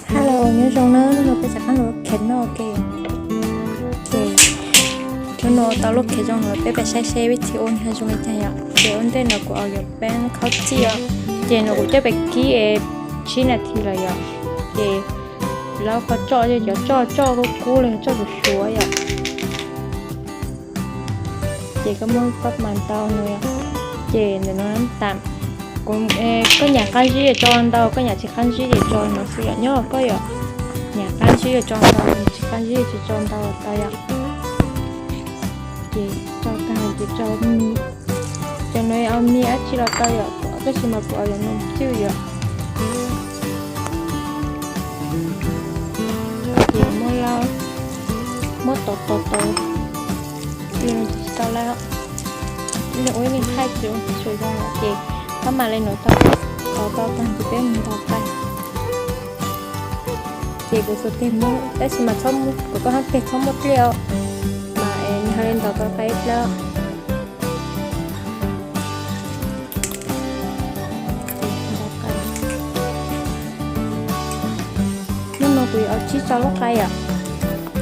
Hello, nyob zoo na, hnub no peb rov qab los khev noj ua ke. Ces hnub no tau lub khev zoo lawm, peb pais saib seb vib thi ua nws zoo li cas yom. Ces ua ntej no kuv au yuav peeb khaub txij os. Ces no kuv coj pais kib es tsib nas this lawm yom. Ces lawv qhov tsoj, cov tsoj, tsoj kub kub li, tsoj suav suav yom. Ces koj muab pab mas ntau no, ces ntawm no tam, koj nyam qab zib es tso ntau, koj nyam tsis qab zib ces tso no xwb yom. Nyob koj yom, nyam qab zib es tso ntau, tsis qab zib tsis tso ntau tau yom. Ces tso tag ces tso mis, cov no au mis dab tsi los tau yom, tab sis mas kuv au yog no cwj yom. Ces muab lauj, muab tov tov tov, tsis tau lauj, ua ib leeg thaij tsis tshua zoo lawm ces pab mam li no tau, tov tau tag ces peb mus ntaus qai. Ces kuv xuas teg muab, tab sis mas txhob, kuv koj hab teg txhob muab dlej os, mas nws ho li ntaus tau qai ib plab. Hnub no kuv yuav tsib rau lub qai yom.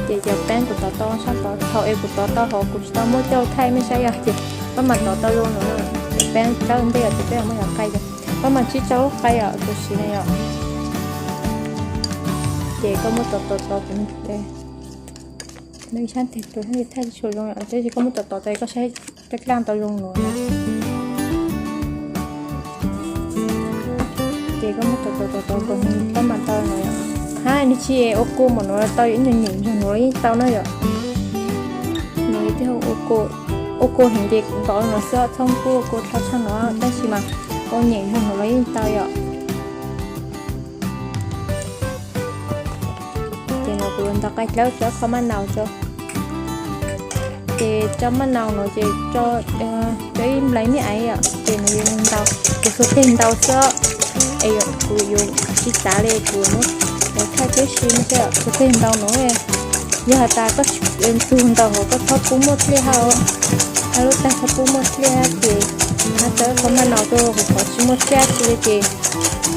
Ces cov peeb kuv tov tau sab tod, thaum es kuv tov tau hov kuv tsis tau muab coj thaij mej saib yom, ces pab mam tov tau zoo no, cov peeb dawb ntej os, ces peb muab cov qai, pab mam tsib rau lub qai yom, kuv siv no yom. Ces koj muab tov tov tov, kuv no ib sab teg tus thaij tsis tshua zoo yom, tab sis koj muab tov tov tau koj saib daj daj tau zoo no na. Ces koj muab tov tov tov tov kom nws pab mam tau no yom. Hab nws tsis ua kua npaum no los tau, ib nyuag nyeem zog no los yeej tau na yom. Nws tiag, ua kua heev ces nkaus no xwb, txhob pub ua kua dhau tshaj no, tab sis mas ua nyeem zog no los yeej tau yom. Ces no kuv yuav ntaus qai dlawb tso qhov maj nau tso. Ces tso maj nau no ces tso ib nplais me ais yom, ces no yuav ntaus, kuv xuas teg ntaus xwb. Es kuv yuav tsis txav li, kuv muab thaij peb si no xwb, xuas teg ntaus no. Yog has tas koj txug ntaus hauv koj txhob pub muaj dlej hab, hab lub tag txhob pub muaj dlej hab ces hab tso qhov maj nau rau hauv qhov tsis muaj dlej tsi li ces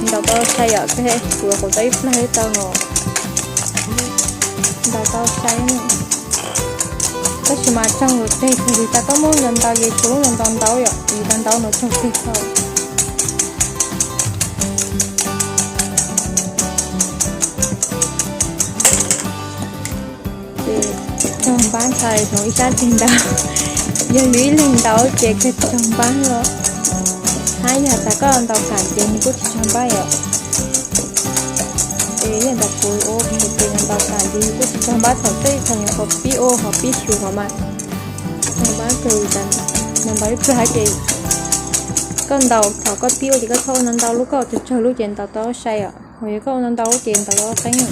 ntaus tau sai yom, kuv yuav qhov tau ib plag ib tau no. Ntaus tau sai. Tab sis mas tsaug lus teg, txog li tas koj muab ntaus ntaus ces tsuas lub ntaus ntaus yom, vim ntaus ntaus no tsaug teg tau. Ces tsaug npab ntshai no ib sab teg ntaus, yog yus ib leeg ntaus ces kawg tsaug npab os. Hab yog tas koj ntaus kam ces nws kuj tsis tsaug npab yom. Es yog tas kuv ua kuv tes ntaus kam ces nws kuj tsis tsaug npab, thaum twg thaum nyuam qhuav pib ua hov pib xyuas hov mas tsaug npab kawg. Ntaus ib plag ces koj ntaus, thaum koj pib ua ces koj txhob ua ntau ntau lub, koj ua tsawg tsawg lub ces ntaus tau sai yom. Ho yog koj ua ntau ntau lub ces ntaus tau qeeb.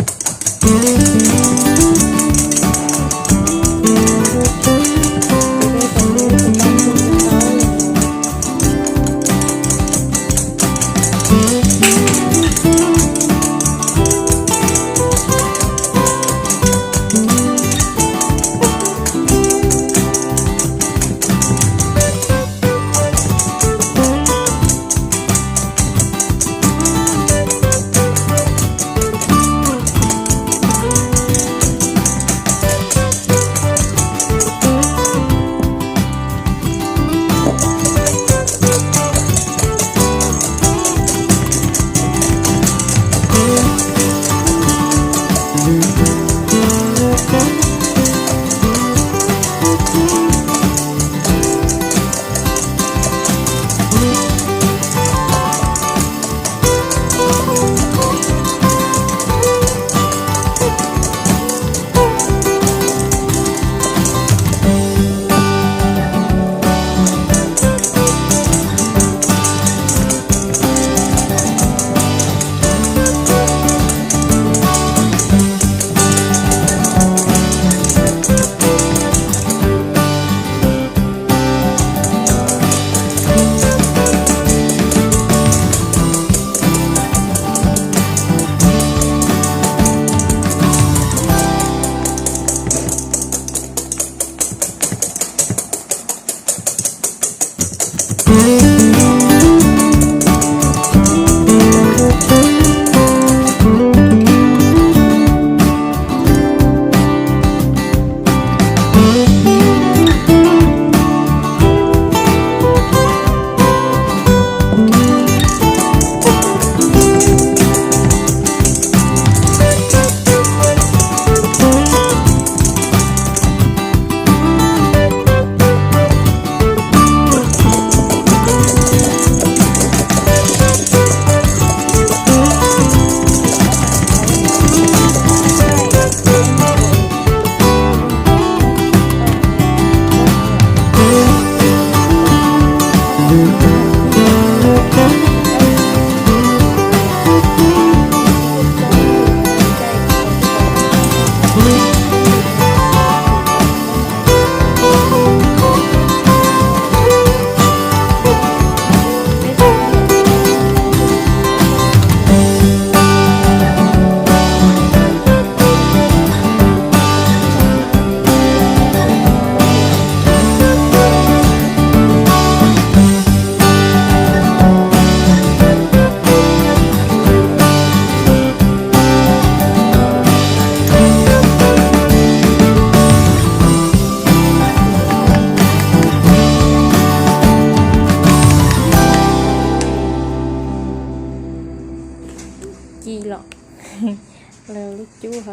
Lawv lub cub ho,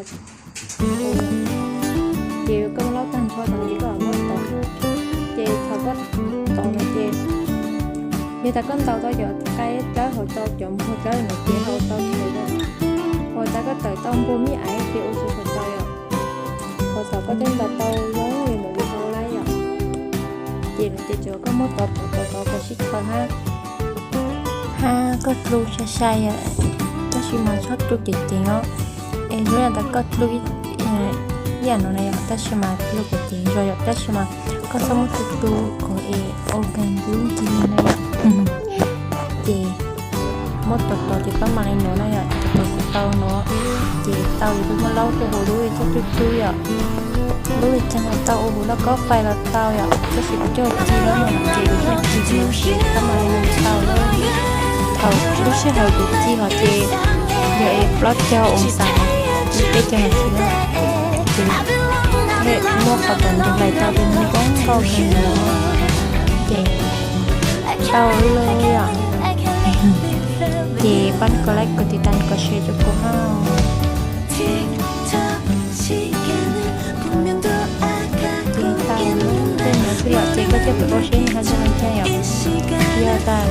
ces koj muab laub tag nrho no ces koj muab tov, ces thaum koj tov no ces yog tas koj ntaus tau cov qaib dlawb hauv tau cov npua dlawb no ces hau tau khev lawm. Hos tas koj tawm tau npua me me ces ua tsis tau yom. Hos thaum koj twb ntaus tau zoo li mus li hau lawm yom, ces no ces tsuas koj muab tov tov tov tov kom sib khaws hab, hab koj dlu sai sai yom, tab sis mas txhob dlu ceev ceev os. Es zoo yam tas koj dlu ib yam no na yom, tab sis mas dlu kom ceev zog yom, tab sis mas koj txhob muab tu tu kom es ua kag lub ncig no yom. Ces muab tov tov ces pab mam li nuav na yom, ces tov tau no ces tau, ces peb muab laub rau hauv lub coj tu tu yom. Lub caag los tau, ua huv lauj kaub fais los tau yom, tab sis kuv coj ci lawm no ces kuv coj ci no ces pab mam li nuav tau lawm. Thaum lub sij hawm kuv ci hov ces yog es plaub caug oos xas, peb caug nas this na, ces muab qhov tod nrug hlais tau ces nws zoo nkauj kawg nkaus. Ces tau lawm yom. Ces pab kov like kov tiv tas kov share rau kuv hab. Ces tau lawm, tej nuav xwb yom, ces koj coj peb ua seb nws ho zoo li cas yom. Yog tas